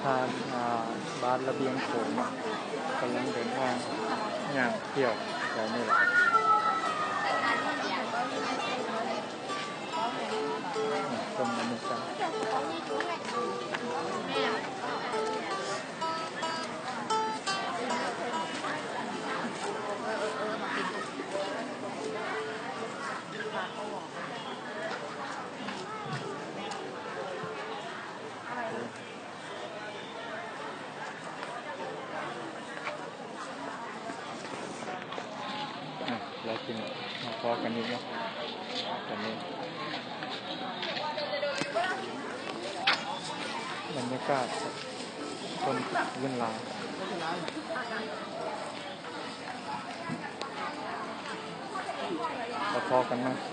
ຜ່ານ ອ່າ ບ້ານລະບຽງໂຂງເນາະ ກຳລັງເດີນທາງຍ່າງທ່ຽວແຖວນີ້ແຫຼະ ຊົມບັນຍາກາດ. ອ່ະ ແລ້ວຈຶ່ງມາພໍ້ກັນອີກເນາະ ຕອນນີ້ບັນຍາກາດຄົນຂຶ້ນຫຼາຍ ແລ້ວພໍ້ກັນໃໝ່.